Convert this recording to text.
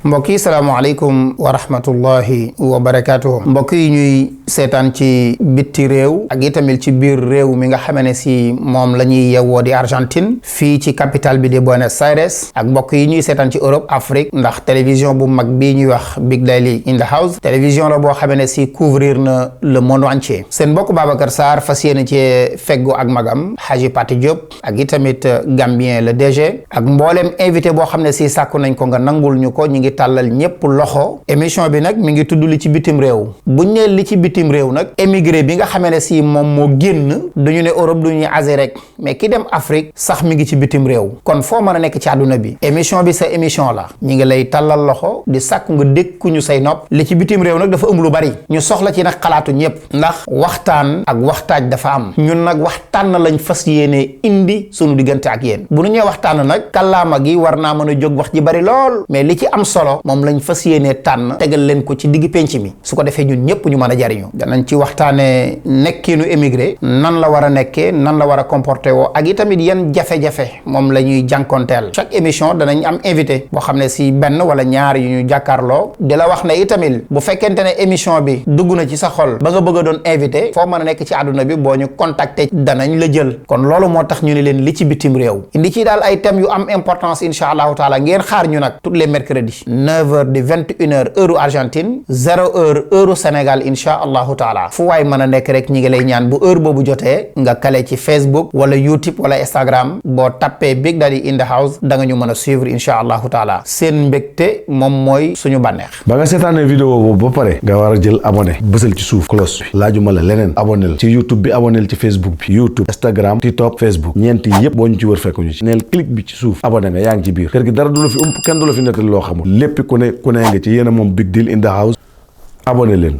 mbokk yi salaamaaleykum wa rahmatullahi wa barakaatuhu. mbokk yi ñuy seetaan ci bitti réew ak itamit ci biir réew mi nga xamee ne si moom la ñuy yewwoo di Argentine fii ci capitale bi di Buenos Aires ak mbokk yi ñuy seetaan ci Europe Afrique ndax télévision bu mag bii ñuy wax Big Daily in the House télévision la boo xamee ne si couvrir na le monde entier. seen mbokk Babacar Sarr fas yéene ci feggu ak magam Haji Pati Diop ak itamit Gambien le DG ak mboolem invité boo xam ne si sàkku nañ ko nga nangul ñu ko ñu ngi tàllal ñépp loxo. émission bi nag mi ngi tudd li ci bitim réew buñ ne li ci bitim réew nag émigré bi nga xamee ne si moom moo génn duñu ne Europe duñu Asie rek mais ki dem Afrique sax mi ngi ci bitim réew kon foo mën a nekk ci àdduna bi émission bi sa émission la ñi ngi lay tàllal loxo di sàkku nga dékkuñu say nopp li ci bitim réew nag dafa ëmb lu bari ñu soxla ci nag xalaatu ñépp ndax waxtaan ak waxtaaj dafa am ñun nag waxtaan lañ fas yéene indi sunu diggante ak yéen bu nu ñee waxtaan nag kàllaama gi war naa mën a jóg wax ji bari lool mais li ci am solo moom lañ fas yéene tànn tegal leen ko ci digg penc mi su ko defee ñun ñëpp ñu mën a jariñu danañ ci waxtaane nekkiinu émigré nan la war a nekkee nan la war a comporté woo ak itamit yan jafe-jafe moom la ñuy jànkonteel chaque émission danañ am invité boo xam ne si benn wala ñaar yu ñu jàkkaarloo di la wax ne itamit bu fekkente ne émission bi dugg na ci sa xol ba nga bëgg a doon invité foo mën a nekk ci àdduna bi boo ñu contacté danañ la jël kon loolu moo tax ñu ne leen li ci bitim réew indi ci daal ay thèmes yu am importance incha allahu taala ngeen xaar ñu nag tous les mercredis 9h di 21h heure Argentine 0h heure Sénégal incha allahu taala fu waay mën a nekk rek ñi ngi lay ñaan bu heure boobu jotee nga kale ci Facebook wala YouTube wala Instagram boo tappee Big Daddy in the House da nga ñu mën a suivre incha allahu taala seen mbégte moom mooy suñu bànneex. ba nga seetaanee vidéo boobu ba pare nga war a jël abonné bësal ci suuf cloche bi laajuma la leneen abonné ci YouTube bi abonné ci Facebook bi YouTube Instagram TikTok Facebook ñeenti yépp boo ñu ci wër fekk ñu ci neel clic bi ci suuf abonné nga yaa ngi ci biir kër gi dara du la fi kenn du la fi nettali loo xamul lépp ku ne nga ci yéen a moom Big Deal in the House abonné leen.